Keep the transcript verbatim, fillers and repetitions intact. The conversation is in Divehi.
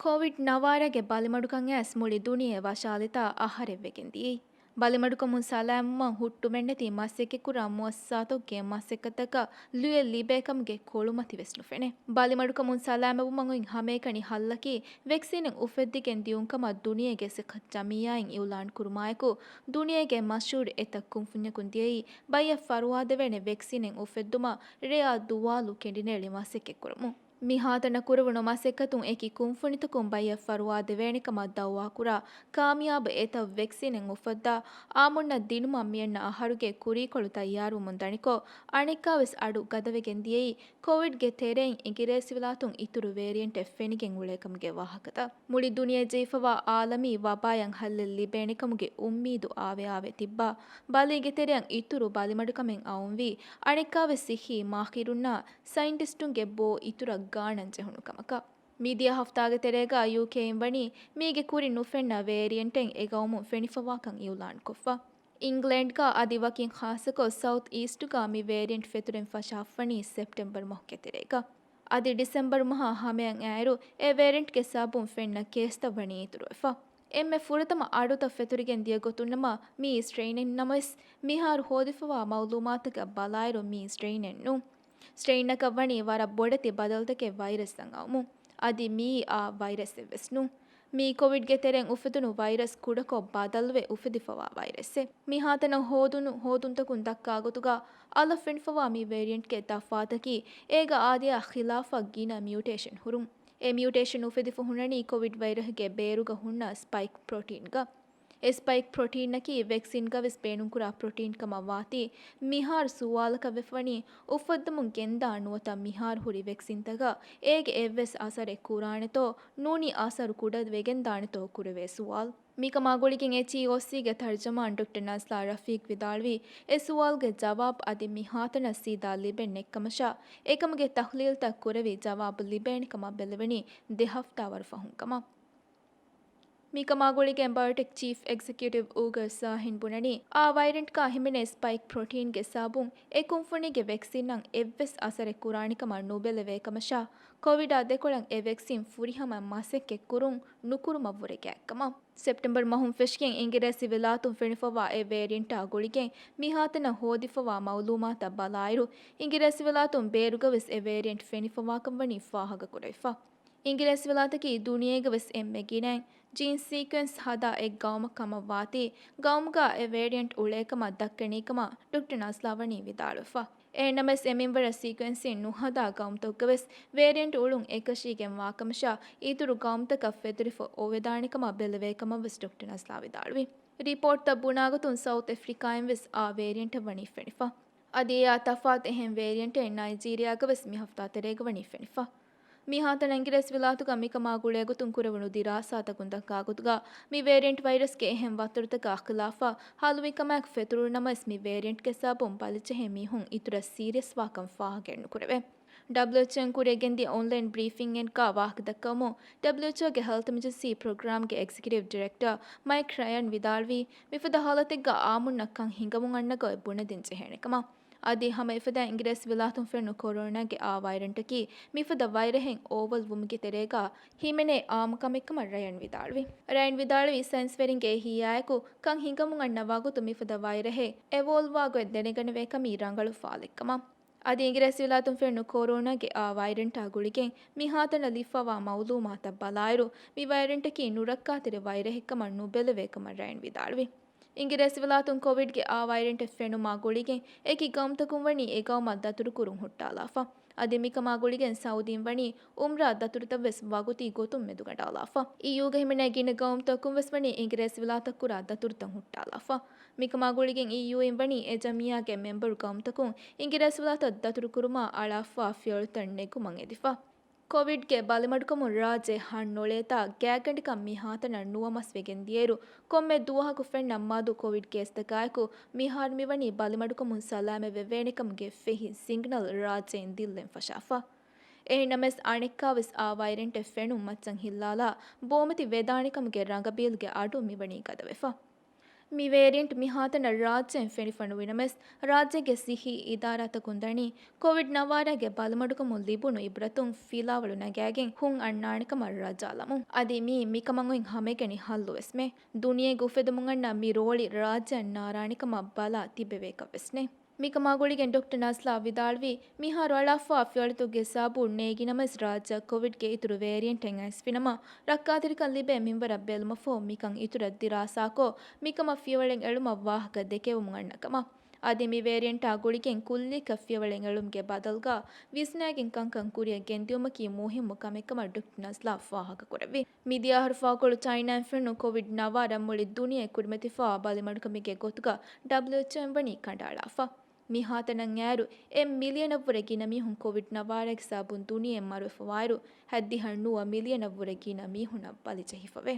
ކޮވިޑް ނަވާރަގެ ބަލިމަޑުކަން އައިސް މުޅި ދުނިޔެ ވަށާލިތާ އަހަރެއް ވެގެން ދިޔައީ. ބަލިމަޑުކަމުން ސަލާމަތްވުމަށް ހުއްޓުމެއްނެތި މަސައްކަތްކުރާ މުއައްސަސާތަކުގެ މަސައްކަތަކަށް ލުޔެއް ލިބޭކަމުގެ ކޮޅުމަތިވެސް ނުފެނޭ. ބަލިމަޑުކަމުން ސަލާމަތްވުމަށް އޮތް ހަމައެކަނި ހައްލަކީ ވެކްސީނެއް އުފެއްދިގެން ދިޔުން ކަމަށް ދުނިޔޭގެ ސިއްހަތު ޖަމިއްޔާއިން އިއުލާން ކުރުމާއެކު، ދުނިޔޭގެ މަޝްހޫރު އެތައް ކުންފުންޏަކުން ދިޔައީ ބައްޔަށް ފަރުވާދެވޭނެ ވެކްސީނެއް އުފެއްދުމަށް ރެއާ ދުވާލު ކެނޑިނޭޅި މަސައްކަތްކުރަމުން. މިހާތަނަށް ކުރެވުނު މަސައްކަތުން އެކި ކުންފުނިތަކުން ބައްޔަށް ފަރުވާ ދެވޭނެ ކަމަށް ދައުވާކުރާ ކާމިޔާބު އެތައް ވެކްސީނެއް އުފައްދާ އާމުންނަށް ދިނުމަށް މިއަންނަ އަހަރުގެ ކުރީކޮޅު ތައްޔާރުވަމުން ދަނިކޮށް، އަނެއްކާވެސް އަޑު ގަދަވެގެން ދިޔައީ ކޮވިޑްގެ ތެރެއިން އިނގިރޭސިވިލާތުން އިތުރު ވޭރިއަންޓެއް ފެނިގެން އުޅޭކަމުގެ ވާހަކަތައް. މުޅި ދުނިޔެ ޖެހިފަވާ އާލަމީ ވަބާއަށް ހައްލެއް ލިބޭނެކަމުގެ އުއްމީދު އާވެއާވެ ތިއްބާ، ބަލީގެ ތެރެއަށް އިތުރު ބަލިމަޑުކަމެއް އައުންވީ، އަނެއްކާވެސް ސިއްހީ މާހިރުންނާ ސައިންޓިސްޓުންގެ ބޯ އިތުރަށް ގާނަން ޖެހުނު ކަމަކަށް. މިދިޔަ ހަފްތާގެ ތެރޭގަ ޔޫކޭއިން ވަނީ މީގެ ކުރިން ނުފެންނަ ވޭރިއަންޓެއް އެގައުމުން ފެނިފަވާކަން އިއުލާންކޮށްފަ. އިންގްލެންޑްގަ އަދި ވަކިން ޚާއްޞަކޮށް ސައުތް އީސްޓުގަ މި ވޭރިއަންޓް ފެތުރެން ފަށާފަވަނީ ސެޕްޓެމްބަރު މަހުގެ ތެރޭގަ. އަދި ޑިސެމްބަރު މަހާ ހަމަޔަށް އައިރު އެ ވޭރިއަންޓްގެ ސަބަބުން ފެންނަ ކޭސްތައް ވަނީ އިތުރުވެފަ. އެންމެ ފުރަތަމަ އަޑުތައް ފެތުރިގެން ދިޔަ ގޮތުންނަމަ މި ސްޓްރެއިނެއް ނަމަވެސް، މިހާރު ހޯދިފަވާ މައުލޫމާތަކަށް ބަލާއިރު މި ސްޓްރެއިނެއް ނޫން. ސްޓްރެއިނަކަށް ވަނީ ވަރަށް ބޮޑެތި ބަދަލުތަކެއް ވައިރަސްއަށް އައުމުން. އަދި މިއީ އާ ވައިރަސްއެއް ވެސް ނޫން. މިއީ ކޮވިޑްގެ ތެރެއިން އުފެދުނު ވައިރަސް ކުޑަކޮށް ބަދަލުވެ އުފެދިފަވާ ވައިރަސްއެއް. މިހާތަނަށް ހޯދުނު ހޯދުންތަކުން ދައްކާ ގޮތުގަ އަލަށް ފެނިފަވާ މި ވޭރިއަންޓްގެ ތަފާތަކީ އޭގަ އާދަޔާ ޚިލާފަށް ގިނަ މިއުޓޭޝަން ހުރުން. އެ މިއުޓޭޝަން އުފެދިފަ ހުންނަނީ ކޮވިޑް ވައިރަހުގެ ބޭރުގަ ހުންނަ ސްޕައިކް ޕްރޮޓީންގަ. އެ ސްޕައިކް ޕްރޮޓީނަކީ ވެކްސިންގަވެސް ބޭނުންކުރާ ޕްރޮޓީން ކަމަށް ވާތީ، މިހާރު ސުވާލަކަށް ވެފަވަނީ، އުފައްދަމުން ގެންދާ ނުވަތަ މިހާރު ހުރި ވެކްސިންތަކަށް އޭގެ އެއްވެސް އަސަރެއް ކުރާނެތޯ، ނޫނީ އަސަރު ކުޑަ ވެގެންދާނެތޯ ކުރެވޭ ސުވާލު. މިކަމާ ގުޅިގެން އެޗްއީއޯސީގެ ތަރްޖަމާން ޑޮކްޓަރ ނަޒްލާ ރަފީޤް ވިދާޅުވީ، އެ ސުވާލުގެ ޖަވާބު އަދި މިހާތަނަށް ސީދާ ލިބެން ނެތްކަމަށާ، އެކަމުގެ ތަޙްލީލްތައް ކުރެވި ޖަވާބު ލިބޭނެ ކަމަށް ބެލެވެނީ ދެ ހަފްތާ ވަރު ފަހުން ކަމަށް. މިކަމާ ގުޅިގެން ބަޔޮޓެކް ޗީފް އެގްޒެކިއުޓިވް އޫގަރް ސާހިން ބުނަނީ، އާ ވައިރަންޓްގަ ހިމެނޭ ސްޕައިކް ޕްރޮޓީންގެ ސަބަބުން އެ ކުންފުނީގެ ވެކްސިންއަށް އެއްވެސް އަސަރެއް ކުރާނެ ކަމަށް ނުބެލެވޭ ކަމަށާ، ކޮވިޑާ ދެކޮޅަށް އެ ވެކްސިން ފުރިހަމަ މަސައްކަތް ކުރުން ނުކުރުމަށްވުރެ ގާތްކަމަށް. ސެޕްޓެމްބަރު މަހުން ފެށިގެން އިނގިރޭސިވިލާތުން ފެނިފަވާ އެ ވޭރިއަންޓާ ގުޅިގެން މިހާތަނަށް ހޯދިފަވާ މައުލޫމާތަށް ބަލާއިރު، އިނގިރޭސިވިލާތުން ބޭރުގަވެސް އެ ވޭރިއަންޓް ފެނިފަވާކަން ވަނީ ފާހަގަކުރެވިފަ. އިނގިރޭސިވިލާތަކީ ދުނިޔޭގަވެސް އެންމެ ގިނައިން ޖީން ސީކުއެންސް ހަދާ އެއް ގައުމަށް ކަމަށްވާތީ، ގައުމުގަ އެ ވޭރިއަންޓް އުޅޭކަމަށް ދައްކަނީކަމަށް ޑޮކްޓަރ ނަޒްލާ ވަނީ ވިދާޅުވެފަ. އެހެންނަމަވެސް، އެމިންވަރަށް ސީކުއެންސިން ނުހަދާ ގައުމުތަކުގަވެސް ވޭރިއަންޓް އުޅުން އެކަށީގެންވާކަމަށާ، އިތުރު ގައުމުތަކަށް ފެތުރިފަ އޮވެދާނެކަމަށް ބެލެވޭކަމަށްވެސް ޑޮކްޓަރ ނަޒްލާ ވިދާޅުވި. ރިޕޯޓްތައް ބުނާގޮތުން ސައުތް އެފްރިކާއިންވެސް އާ ވޭރިއަންޓެއް ވަނީ ފެނިފަ. އަދި އެއާ ތަފާތު އެހެން ވޭރިއަންޓެއް ނައިޖީރިއާގަވެސް މި ހަފްތާ ތެރޭގަ ވަނީ ފެނިފަ. މިހާތަނަށް އިނގިރޭސިވިލާތުގަ މިކަމާ ގުޅޭގޮތުން ކުރެވުނު ދިރާސާތަކުން ދައްކާގޮތުގަ، މި ވޭރިއަންޓް ވައިރަސްގެ އެހެން ވައްތަރުތަކާ ޚިލާފަށް ހަލުވިކަމާއެކު ފެތުރުނަމަވެސް، މި ވޭރިއަންޓްގެ ސަބަބުން ބަލިޖެހޭ މީހުން އިތުރަށް ސީރިއަސްވާކަން ފާހަގައެއްނުކުރެވޭ. ޑަބްލިއުއެޗްއޯއިން ކުރިއަށް ގެންދިޔަ އޮންލައިން ބްރީފިންއެއްގަ ވާހަކަ ދައްކަވަމުން، ޑަބްލިއުއެޗްއޯގެ ހެލްތް އެމަޖެންސީ ޕްރޮގްރާމްގެ އެގްޒެކެޓިވް ޑިރެކްޓަރ މައިކް ރަޔަން ވިދާޅުވީ، މިފަދަ ހާލަތެއްގަ އާމުންނަށް ކަން ހިނގަމުން އަންނަ ގޮތް ބުނެދިން ޖެހޭނެ ކަމަށް. އަދި ހަމަ އެފަދައިން އިނގިރޭސިވިލާތުން ފެނުނު ކޮރޯނާގެ އާ ވައިރަންޓަކީ މިފަދަ ވައިރަހެއް އޯވަލް ވުމުގެ ތެރޭގަ ހިމެނޭ އާއްމު ކަމެއް ކަމަށް ރަޔަން ވިދާޅުވި. ރަޔަން ވިދާޅުވީ، ސައިންސްވެރިންގެ އެހީއާއެކު ކަން ހިނގަމުން އަންނަ ވަގުތު މިފަދަ ވައިރަހެއް އެވޯލްވާ ގޮތް ދެނެގަނެވޭ ކަމީ ރަނގަޅު ފާލެއް ކަމަށް. އަދި އިނގިރޭސިވިލާތުން ފެނުނު ކޮރޯނާގެ އާ ވައިރަންޓާ ގުޅިގެން މިހާތަނަށް ލިބިފަވާ މައުލޫމާތަށް ބަލާއިރު، މި ވައިރަންޓަކީ ނުރައްކާތެރި ވައިރަހެއް ކަމަށް ނުބެލެވޭ ކަމަށް ރަޔަން ވިދާޅުވި. އިނގިރޭސިވިލާތުން ކޮވިޑްގެ އާ ވައިރަންޓެއް ފެނުމާ ގުޅިގެން އެކި ގައުމުތަކުން ވަނީ އެ ގައުމަށް ދަތުރުކުރުން ހުއްޓާލާފަ. އަދި މިކަމާ ގުޅިގެން ސައުދީން ވަނީ އުމްރާ ދަތުރުތައް ވެސް ވަގުތީ ގޮތުން މެދުގަނޑާލާފަ. އީޔޫގަ ހިމެނޭ ގިނަ ގައުމުތަކުން ވެސް ވަނީ އިނގިރޭސިވިލާތަށް ކުރާ ދަތުރުތައް ހުއްޓާލާފަ. މިކަމާ ގުޅިގެން އީޔޫއިން ވަނީ އެ ޖަމިއްޔާގެ މެމްބަރު ގައުމުތަކުން އިނގިރޭސިވިލާތަށް ދަތުރުކުރުމަށް އަޅާފަވާ ފިޔަވަޅުތައް ނެގުމަށް އެދިފަ. ކޮވިޑްގެ ބަލިމަޑުކަމުން ރާއްޖެ ހަން ނޮޅޭތާ ގާތްގަނޑަކަށް މިހާތަނަށް ނުވަ މަސް ވެގެން ދިޔައިރު، ކޮންމެ ދުވަހަކު ފެންނަ މަދު ކޮވިޑް ކޭސްތަކާއެކު މިހާރު މިވަނީ ބަލިމަޑުކަމުން ސަލާމަތް ވެވޭނެކަމުގެ ފެހި ސިގްނަލް ރާއްޖެއިން ދިއްލެން ފަށާފަ. އެހެންނަމަވެސް، އަނެއްކާވެސް އާ ވައިރަންޓެއް ފެނުން މައްޗަށް ހިއްލާލާ ބޯމަތި ވެދާނެކަމުގެ ރަނގަބީލުގެ އަޑު މިވަނީ ގަދަވެފަ. މި ވޭރިއެންޓް މިހާތަނަށް ރާއްޖޭން ފެނިފަ ނުވިނަމަވެސް، ރާއްޖޭގެ ސިއްހީ އިދާރާތަކުން ދަނީ ކޮވިޑް ނައްވާރައިގެ ބަލިމަޑުކަމުން ލިބުނު އިބްރަތުން ފިލާވަޅު ނަގާގެން ހުން އަންނާނެކަމަށް ރަޖާލަމުން. އަދި މީ މިކަމަށް އޮތް ހަމައެކަނި ހައްލުވެސްމެ. ދުނިޔޭގެ އުފެދުމުން އަންނަ މި ރޯޅި ރާއްޖެއަށް ނާރާނެކަމަށް ބަލާ ތިބެވޭކަށްވެސްނެ. މިކަމާ ގުޅިގެން ޑޮކްޓަރ ނަޒްލާ ވިދާޅުވީ، މިހާރު އަޅާފާ ފިޔަވަޅުތަކުގެ ސަބަބުން ނޭގިނަމަވެސް ރާއްޖެއަށް ކޮވިޑްގެ އިތުރު ވޭރިއެންޓެއް އައިސްފިނަމަ، ރައްކާތެރިކަން ލިބޭ މިންވަރަށް ބެލުމަށްފަހު މިކަން އިތުރަށް ދިރާސާކޮށް، މިކަމަށް ފިޔަވަޅެއް އެޅުމަށް ވާހަކަ ދެކެވެމުން އަންނަ ކަމަށް. އަދި މި ވޭރިއެންޓާ ގުޅިގެން ކުއްލިއަކަށް ފިޔަވަޅެއް އެޅުމުގެ ބަދަލުގަ ވިސްނާގެން ކަންކަން ކުރިއަށް ގެންދިއުމަކީ މުހިއްމު ކަމެއް ކަމަށް ޑޮކްޓަރ ނަޒްލާ ފާހަގަކުރެއްވި. މިދިޔަ އަހަރު ފާކޮޅު ޗައިނާއިން ފެނުނު ކޮވިޑް ނައްވާރަ މުޅި ދުނިޔެ ކުރިމަތިފާ ބަލިމަޑުކަމެއްގެ ގޮތުގަ ޑަބްލިއުއެޗްއޯއިން ވަނީ ކަނޑައަޅާފަ. މިހާތަނަށް އައިރު އެއް މިލިއަނަށްވުރެ ގިނަ މީހުން ކޮވިޑް ނައްވާރައިގެ ސަބަބުން ދުނިޔެއިން މަރުވެފަވާއިރު، ހަތްދިހަ ނުވަ މިލިއަނަށްވުރެ ގިނަ މީހުންނަށް ބަލިޖެހިފަވޭ.